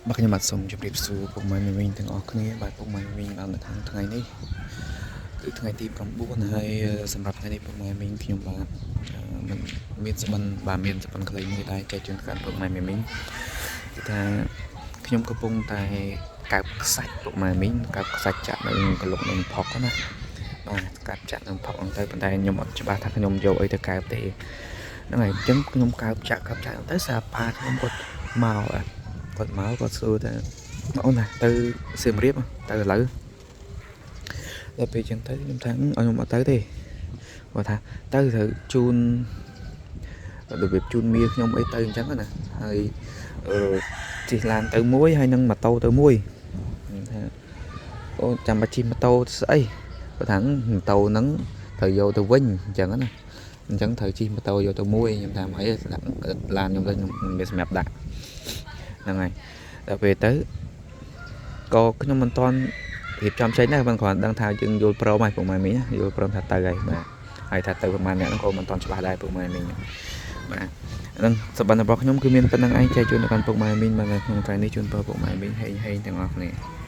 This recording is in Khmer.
បាទខ្ញុំបាទសូមជម្រាបសួរពុកម៉ែមីមីងទាំងអស់គ្នាបាទពុកម៉ែមីមីងបាននៅក្នុងថ្ងៃនេះគឺថ្ងៃទី9ហើយសម្រាប់ថ្ងៃនេះពុកម៉ែមីងខ្ញុំបាទមិនមានសបិនបាទមានសបិនខ្លីមួយដែរចែកជូនកាន់ពុកម៉ែមីមីងគឺថាខ្ញុំកំពុងតែកើបខ្សាច់ពុកម៉ែមីងកើបខ្សាច់ចាក់នៅកលុកនឹងផុកណាបាទកាប់ចាក់នឹងផុកហ្នឹងទៅប៉ុន្តែខ្ញុំអត់ច្បាស់ថាខ្ញុំយកអីទៅកើបទេហ្នឹងហើយអញ្ចឹងខ្ញុំកើបចាក់កើបចាក់ទៅសាផាខ្ញុំគាត់មកគាត់មកគាត់សួរថាអូនណាទៅសៀមរាបទៅឥឡូវដល់ពេលអញ្ចឹងទៅខ្ញុំថាឲ្យខ្ញុំអត់ទៅទេគាត់ថាទៅត្រូវជូនរបៀបជូនមៀខ្ញុំអីទៅអញ្ចឹងណាហើយអឺជិះឡានទៅមួយហើយនឹងម៉ូតូទៅមួយខ្ញុំថាអូចាំបាច់ជិះម៉ូតូស្អីគាត់ថាម៉ូតូហ្នឹងត្រូវយកទៅវិញអញ្ចឹងណាអញ្ចឹងត្រូវជិះម៉ូតូយកទៅមួយខ្ញុំថាមិនអីដាក់ឡានខ្ញុំទៅខ្ញុំមានសម្រាប់ដាក់ហ្នឹងហើយដល់ពេលទៅក៏ខ្ញុំមិនទាន់រៀបចំចេញដែរមិនគ្រាន់ដឹងថាយើងយល់ព្រមហើយពុកម៉ែមីងយល់ព្រមថាទៅហើយបាទហើយថាទៅប្រហែលអ្នកហ្នឹងក៏មិនទាន់ច្បាស់ដែរពុកម៉ែមីងបាទហ្នឹងសប្តាហ៍របស់ខ្ញុំគឺមានប៉ុណ្្នឹងឯងចែកជូនដល់កាន់ពុកម៉ែមីងបាទក្នុងថ្ងៃនេះជូនពរពុកម៉ែមីងហេងហេងទាំងអស់គ្នា។